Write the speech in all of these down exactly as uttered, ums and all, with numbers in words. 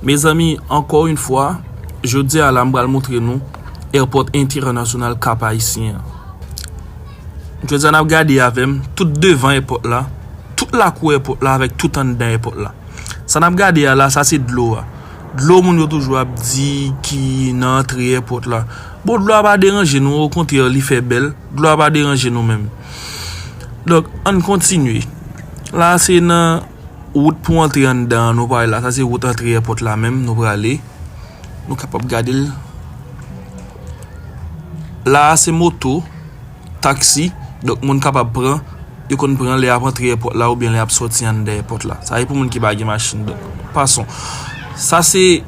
Mezanmi, encore une fois, jodi a la, m pral montre nou airport entènasyonal Cap Haïtien an. Jodi a, n ap gade avè m tout devan airport la, tout lakou airport la, avèk tout anndan airport la. Sa n ap gade a la, sa se dlo a. Dlo moun yo toujou ap di ki nan antre airport la. Bon, dlo a pa deranje nou, okontrè, li fè bèl. Dlo a pa deranje nou menm. Donk, ann kontinye. La, se nan wout pou antre anndan an, nou prale la. Sa se wout antre airport la menm, nou prale. Nou kapab gade l. La a se moto, taksi, donk moun kapab pran, yo konn pran lè y ap antre airport la oubyen lè y ap sòti anndan airport la. Sa e pou moun ki pa gen machin, donk, pason. Sa se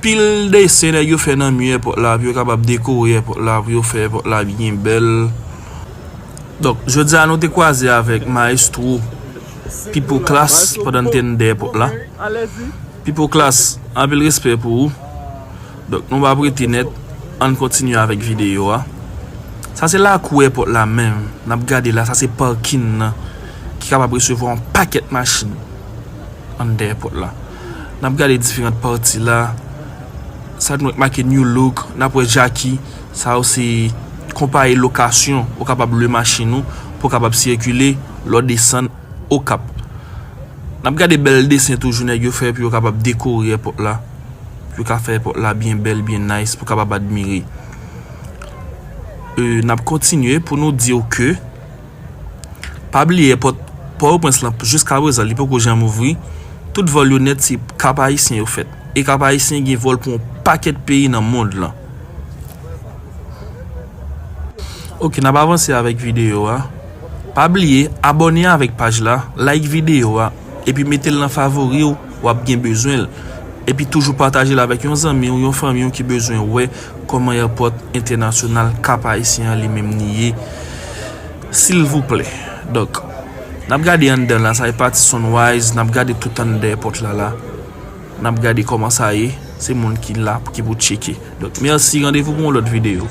pil desen nèg yo fè nan mi airport la, pou yo kapab dekore airport la, pou yo fè airport la byen bèl. Donk, jodi a nou te kwaze avèk Maestro Pipo Class pandan n te anndan airport la. Pipo Class, anpil respè pou ou. Donk, nou p ap rete nèt, ann kontinye avèk videyo a. Sa se lakou airport la menm. N ap gade la, sa se parking nan ki kapab resevwa yon pakèt machin anndan airport la. N ap gade diferan pati la. Sa nou make New Look, n ap wè Jackie, sa yo se konpayi lokasyon, ou kapab lwe machin ou pou w kapab sikile lè w desann Okap. N ap gade bèl desen toujou nèg yo fè pou yo kapab dekore airport la, pou yo ka fè airport la byen bèl, byen nice, pou kapab admire. E, n ap kontinye pou nou di w ke pa bliye airport Pòtoprens lan jiska prezan li poko janm ouvri. Tout vòl yo nèt se Cap Haïtien yo fèt. E Cap Haïtien gen vòl pou yon pakèt peyi nan mond lan. Ok, n ap avanse avèk videyo a. Pa bliye abòne avèk paj la, like videyo a, epi mete l nan favori w, w ap gen bezwen l. Epi toujou pataje l avèk yon zanmi w, yon fanmi w ki bezwen wè kòman airport entènasyonal Cap Haïtien an li menm li ye. Silvouplè. Donk, n ap gade anndan la, sa e pati Sunrise, n ap gade tout anndan airport la la. N ap gade kòman sa ye, se moun ki la ki pou tcheke. Donk, mèsi, randevou pou yon lòt videyo.